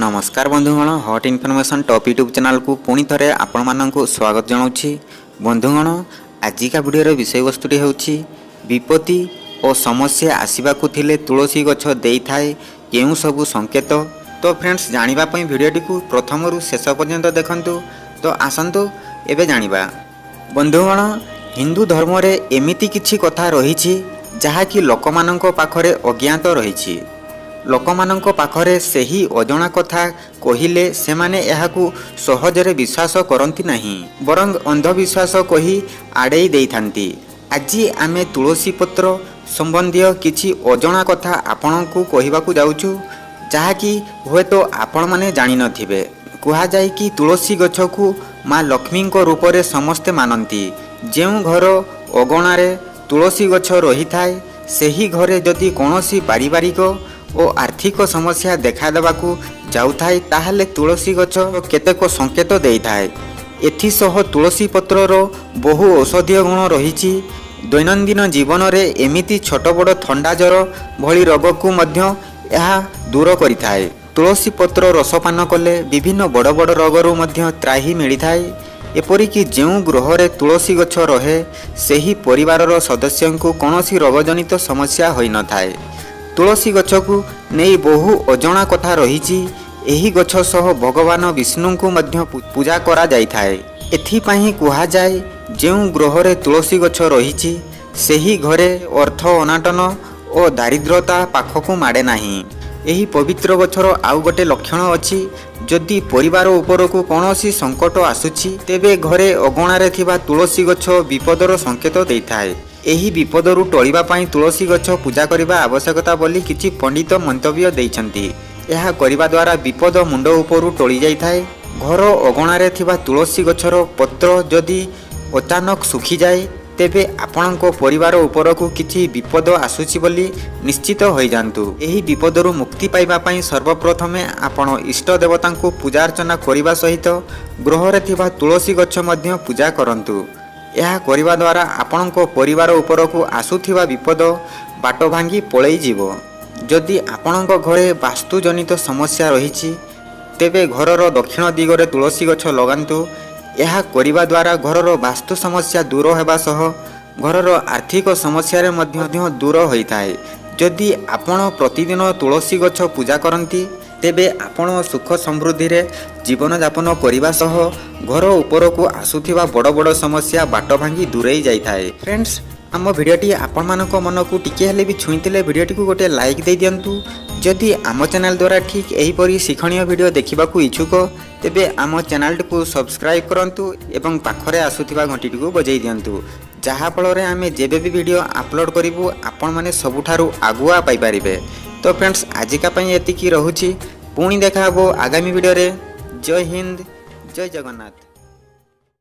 ନମସ୍କାର ବନ୍ଧୁଗଣ, hot information top YouTube ଚ୍ୟାନେଲକୁ ପୁଣି ଥରେ ଆପଣମାନଙ୍କୁ ସ୍ୱାଗତ ଜଣାଉଛି। ବନ୍ଧୁଗଣ, ଆଜିକା ଭିଡ଼ିଓର ବିଷୟବସ୍ତୁଟି ହେଉଛି, ବିପତ୍ତି ଓ ସମସ୍ୟା ଆସିବାକୁ ଥିଲେ ତୁଳସୀ ଗଛ ଦେଇଥାଏ କେଉଁ ସବୁ ସଂକେତ? ତ ଫ୍ରେଣ୍ଡସ୍, ଜାଣିବା ପାଇଁ ଭିଡ଼ିଓଟିକୁ ପ୍ରଥମରୁ ଶେଷ ପର୍ଯ୍ୟନ୍ତ ଦେଖନ୍ତୁ। ତ ଆସନ୍ତୁ ଏବେ ଜାଣିବା। ବନ୍ଧୁଗଣ, ହିନ୍ଦୁ ଧର୍ମରେ ଏମିତି କିଛି କଥା ରହିଛି, ଯାହାକି ଲୋକମାନଙ୍କ ପାଖରେ ଅଜ୍ଞାତ ରହିଛି। ଲୋକମାନଙ୍କ ପାଖରେ ସେହି ଅଜଣା କଥା କହିଲେ ସେମାନେ ଏହାକୁ ସହଜରେ ବିଶ୍ୱାସ କରନ୍ତି ନାହିଁ, ବରଂ ଅନ୍ଧବିଶ୍ୱାସ କହି ଆଡ଼େଇ ଦେଇଥାନ୍ତି। ଆଜି ଆମେ ତୁଳସୀ ପତ୍ର ସମ୍ବନ୍ଧୀୟ କିଛି ଅଜଣା କଥା ଆପଣଙ୍କୁ କହିବାକୁ ଯାଉଛୁ, ଯାହାକି ହୁଏତ ଆପଣମାନେ ଜାଣିନଥିବେ। କୁହାଯାଏ କି ତୁଳସୀ ଗଛକୁ ମା ଲକ୍ଷ୍ମୀଙ୍କ ରୂପରେ ସମସ୍ତେ ମାନନ୍ତି। ଯେଉଁ ଘର ଅଗଣାରେ ତୁଳସୀ ଗଛ ରହିଥାଏ, ସେହି ଘରେ ଯଦି କୌଣସି ପାରିବାରିକ ଓ ଆର୍ଥିକ ସମସ୍ୟା ଦେଖାଦେବାକୁ ଯାଉଥାଏ, ତାହେଲେ ତୁଳସୀ ଗଛ କେତେକ ସଂକେତ ଦେଇଥାଏ। ଏଥିସହ ତୁଳସୀ ପତ୍ରର ବହୁ ଔଷଧୀୟ ଗୁଣ ରହିଛି। ଦୈନନ୍ଦିନ ଜୀବନରେ ଏମିତି ଛୋଟ ବଡ଼ ଥଣ୍ଡା ଜ୍ୱର ଭଳି ରୋଗକୁ ମଧ୍ୟ ଏହା ଦୂର କରିଥାଏ। ତୁଳସୀ ପତ୍ର ରସପାନ କଲେ ବିଭିନ୍ନ ବଡ଼ ବଡ଼ ରୋଗରୁ ମଧ୍ୟ ତ୍ରାହି ମିଳିଥାଏ। ଏପରିକି ଯେଉଁ ଗୃହରେ ତୁଳସୀ ଗଛ ରହେ, ସେହି ପରିବାରର ସଦସ୍ୟଙ୍କୁ କୌଣସି ରୋଗଜନିତ ସମସ୍ୟା ହୋଇନଥାଏ। ତୁଳସୀ ଗଛକୁ ନେଇ ବହୁ ଅଜଣା କଥା ରହିଛି। ଏହି ଗଛ ସହ ଭଗବାନ ବିଷ୍ଣୁଙ୍କୁ ମଧ୍ୟ ପୂଜା କରାଯାଇଥାଏ। ଏଥିପାଇଁ କୁହାଯାଏ, ଯେଉଁ ଗୃହରେ ତୁଳସୀ ଗଛ ରହିଛି, ସେହି ଘରେ ଅର୍ଥ ଅନାଟନ ଓ ଦାରିଦ୍ରତା ପାଖକୁ ମାଡ଼େ ନାହିଁ। ଏହି ପବିତ୍ର ଗଛର ଆଉ ଗୋଟେ ଲକ୍ଷଣ ଅଛି। ଯଦି ପରିବାର ଉପରକୁ କୌଣସି ସଙ୍କଟ ଆସୁଛି, ତେବେ ଘରେ ଅଗଣାରେ ଥିବା ତୁଳସୀ ଗଛ ବିପଦର ସଂକେତ ଦେଇଥାଏ। ଏହି ବିପଦରୁ ଟଳିବା ପାଇଁ ତୁଳସୀ ଗଛ ପୂଜା କରିବା ଆବଶ୍ୟକତା ବୋଲି କିଛି ପଣ୍ଡିତ ମନ୍ତବ୍ୟ ଦେଇଛନ୍ତି। ଏହା କରିବା ଦ୍ୱାରା ବିପଦ ମୁଣ୍ଡ ଉପରୁ ଟଳି ଯାଇଥାଏ। ଘର ଅଗଣାରେ ଥିବା ତୁଳସୀ ଗଛର ପତ୍ର ଯଦି ଅଚାନକ ଶୁଖିଯାଏ, ତେବେ ଆପଣଙ୍କ ପରିବାର ଉପରକୁ କିଛି ବିପଦ ଆସୁଛି ବୋଲି ନିଶ୍ଚିତ ହୋଇଯାଆନ୍ତୁ। ଏହି ବିପଦରୁ ମୁକ୍ତି ପାଇବା ପାଇଁ ସର୍ବପ୍ରଥମେ ଆପଣ ଇଷ୍ଟ ଦେବତାଙ୍କୁ ପୂଜା ଅର୍ଚ୍ଚନା କରିବା ସହିତ ଗୃହରେ ଥିବା ତୁଳସୀ ଗଛ ମଧ୍ୟ ପୂଜା କରନ୍ତୁ। ଏହା କରିବା ଦ୍ୱାରା ଆପଣଙ୍କ ପରିବାର ଉପରକୁ ଆସୁଥିବା ବିପଦ ବାଟ ଭାଙ୍ଗି ପଳେଇଯିବ। ଯଦି ଆପଣଙ୍କ ଘରେ ବାସ୍ତୁଜନିତ ସମସ୍ୟା ରହିଛି, ତେବେ ଘରର ଦକ୍ଷିଣ ଦିଗରେ ତୁଳସୀ ଗଛ ଲଗାନ୍ତୁ। ଏହା କରିବା ଦ୍ୱାରା ଘରର ବାସ୍ତୁ ସମସ୍ୟା ଦୂର ହେବା ସହ ଘରର ଆର୍ଥିକ ସମସ୍ୟାରେ ମଧ୍ୟ ଦୂର ହୋଇଥାଏ। ଯଦି ଆପଣ ପ୍ରତିଦିନ ତୁଳସୀ ଗଛ ପୂଜା କରନ୍ତି, ତେବେ ଆପଣ ସୁଖ ସମୃଦ୍ଧିରେ ଜୀବନଯାପନ କରିବା ସହ ଘର ଉପରକୁ ଆସୁଥିବା ବଡ଼ ବଡ଼ ସମସ୍ୟା ବାଟ ଭାଙ୍ଗି ଦୂରେଇ ଯାଇଥାଏ। ଫ୍ରେଣ୍ଡସ୍, ଆମ ଭିଡ଼ିଓଟି ଆପଣମାନଙ୍କ ମନକୁ ଟିକିଏ ହେଲେ ବି ଛୁଇଁଥିଲେ ଭିଡ଼ିଓଟିକୁ ଗୋଟେ ଲାଇକ୍ ଦେଇଦିଅନ୍ତୁ। ଯଦି ଆମ ଚ୍ୟାନେଲ ଦ୍ୱାରା ଠିକ୍ ଏହିପରି ଶିକ୍ଷଣୀୟ ଭିଡ଼ିଓ ଦେଖିବାକୁ ଇଚ୍ଛୁକ, ତେବେ ଆମ ଚ୍ୟାନେଲଟିକୁ ସବସ୍କ୍ରାଇବ୍ କରନ୍ତୁ ଏବଂ ପାଖରେ ଆସୁଥିବା ଘଣ୍ଟିଟିକୁ ବଜାଇ ଦିଅନ୍ତୁ, ଯାହାଫଳରେ ଆମେ ଯେବେ ବି ଭିଡ଼ିଓ ଅପଲୋଡ଼ କରିବୁ, ଆପଣମାନେ ସବୁଠାରୁ ଆଗୁଆ ପାଇପାରିବେ। ତ ଫ୍ରେଣ୍ଡସ୍, ଆଜିକା ପାଇଁ ଏତିକି ରହୁଛି। ପୁଣି ଦେଖା ହେବ ଆଗାମୀ ଭିଡ଼ିଓରେ। ଜୟ ହିନ୍ଦ, ଜୟ ଜଗନ୍ନାଥ।